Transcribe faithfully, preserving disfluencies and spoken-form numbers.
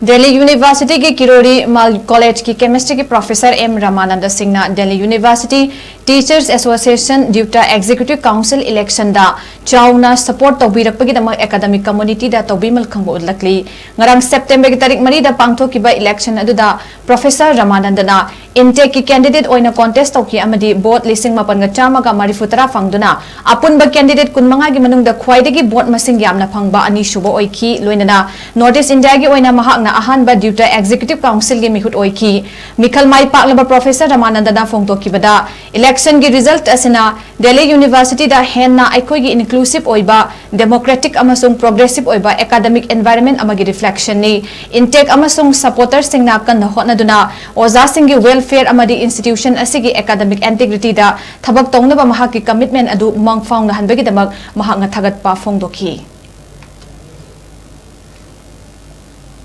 ꯗꯦꯜꯂꯤ ꯌꯨꯅꯤꯚꯔꯁꯤꯇꯤꯒꯤ ꯀꯤꯔꯣꯔꯤ ꯃꯜ ꯀꯣꯂꯦꯖꯀꯤ ꯀꯦꯃꯤꯁꯇ꯭ꯔꯤꯒꯤ professor M Ramananda ꯁꯤꯡꯅ Delhi university teachers association DUTA executive council ꯏꯂꯦꯛꯁꯟꯗ ꯆꯥꯎꯅ ꯁꯄꯣꯔꯠ ꯇꯧꯕꯤꯔꯛꯄꯒꯤꯗꯃꯛ ꯑꯦꯀꯥꯗꯃꯤꯛ ꯀꯝꯃꯨꯅꯤꯇꯤꯗ ꯇꯧꯕꯤꯃꯜ ꯈꯪꯕ ꯎꯠꯂꯛꯂꯤ꯫ ꯉꯔꯥꯡ ꯁꯦꯞꯇꯦꯝꯕꯔꯒꯤ ꯇꯥꯔꯤꯛ ꯃꯔꯤꯗ ꯄꯥꯡꯊꯣꯛꯈꯤꯕ ꯏꯂꯦꯛꯁꯟ ꯑꯗꯨꯗ ꯄ꯭ꯔꯣꯐꯦꯁꯔ ꯔꯃꯥꯅꯟꯗꯅ ꯏꯟꯇꯦꯛꯀꯤ ꯀꯦꯟꯗꯤꯗꯦꯠ ꯑꯣꯏꯅ ꯀꯣꯟꯇꯦꯁ ꯇꯧꯈꯤ ꯑꯃꯗꯤ ꯚꯣꯠ ꯂꯤꯁꯤꯡ ꯃꯥꯄꯟꯒ ꯆꯥꯝꯃꯒ ꯃꯔꯤꯐꯨ ꯇꯔꯥ ꯐꯪꯗꯨꯅ ꯑꯄꯨꯟꯕ ꯀꯦꯟꯗꯤꯗꯦꯠ ꯀꯨꯟꯃꯉꯥꯒꯤ ꯃꯅꯨꯡꯗ ꯈ꯭ꯋꯥꯏꯗꯒꯤ ꯚꯣꯠ ꯃꯁꯤꯡ ꯌꯥꯝꯅ ꯐꯪꯕ ꯑꯅꯤꯁꯨꯕ ꯑꯣꯏꯈꯤ꯫ ꯂꯣꯏꯅꯅ ꯅꯣꯔꯠ ꯏꯁ ꯏꯟꯗꯤꯌꯥꯒꯤ ꯑꯣꯏꯅ ꯃꯍꯥꯛꯅ ꯑꯍꯥꯟꯕ ꯗ꯭ꯌꯨꯇ ꯑꯦꯛꯖꯤꯀ꯭ꯌꯨꯇꯤꯚ ꯀꯥꯎꯟꯁꯤꯜꯒꯤ ꯃꯤꯍꯨꯠ ꯑꯣꯏꯈꯤ꯫ ꯃꯤꯈꯜ ꯃꯥꯏ ꯄꯥꯛꯂꯕ ꯄ꯭ꯔꯣꯐꯦꯁꯔ ꯔꯃꯥꯅꯟꯗꯅ ꯐꯣꯡꯗꯣꯛꯈꯤꯕꯗ, ꯏꯂꯦꯛꯁꯟꯒꯤ ꯔꯤꯖꯜꯠ ꯑꯁꯤꯅ ꯗꯦꯜꯂꯤ ꯌꯨꯅꯤꯚꯔꯁꯤꯇꯤꯗ ꯍꯦꯟꯅ ꯑꯩꯈꯣꯏꯒꯤ ꯏꯟꯀ꯭ꯂꯨꯁꯤꯚ ꯑꯣꯏꯕ, ꯗꯦꯃꯣꯀ꯭ꯔꯦꯇꯤꯛ ꯑꯃꯁꯨꯡ ꯄ꯭ꯔꯣꯒ꯭ꯔꯦꯁꯤꯚ ꯑꯣꯏꯕ ꯑꯦꯀꯥꯗꯃꯤꯛ ꯑꯦꯟꯚꯥꯏꯔꯟꯃꯦꯟꯠ ꯑꯃꯒꯤ ꯔꯤꯐ꯭ꯂꯦꯛꯁꯟꯅꯤ꯫ ꯏꯟꯇꯦꯛ ꯑꯃꯁꯨꯡ ꯁꯄꯣꯔꯇꯔꯁꯤꯡꯅ ꯀꯟꯅ ꯍꯣꯠꯅꯗꯨꯅ ꯑꯣꯖꯥꯁꯤꯡꯒꯤ ꯋꯦꯜꯐꯤꯌꯔ ꯑꯃꯗꯤ ꯏꯟꯁꯇꯤꯇ꯭ꯌꯨꯁꯟ ꯑꯁꯤꯒꯤ ꯑꯦꯀꯥꯗꯃꯤꯛ ꯏꯟꯇꯤꯒ꯭ꯔꯤꯇꯤꯗ ꯊꯕꯛ ꯇꯧꯅꯕ ꯃꯍꯥꯛꯀꯤ ꯀꯃꯤꯠꯃꯦꯟꯠ ꯑꯗꯨ ꯃꯪ ꯐꯥꯎꯅꯍꯟꯕꯒꯤꯗꯃꯛ ꯃꯍꯥꯛꯅ ꯊꯥꯒꯠꯄ ꯐꯣꯡꯗꯣꯛꯈꯤ꯫